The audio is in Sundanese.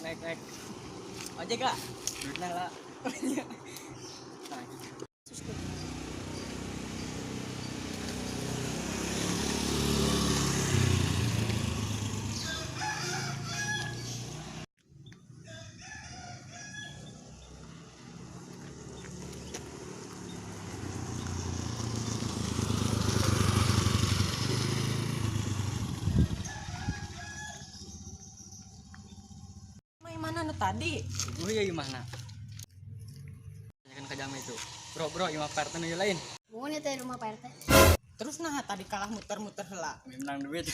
Naik, naik. Ojek lah. Duitnya lah. Nah, gitu. Mai mana nu tadi? Gue ya gimana? Tanyakan ke jama itu. Bro, bro, imah Pak RT nu lain. Bukan itu rumah Pak RT. Terus nah tadi kalah muter-muter heula. Menang duit.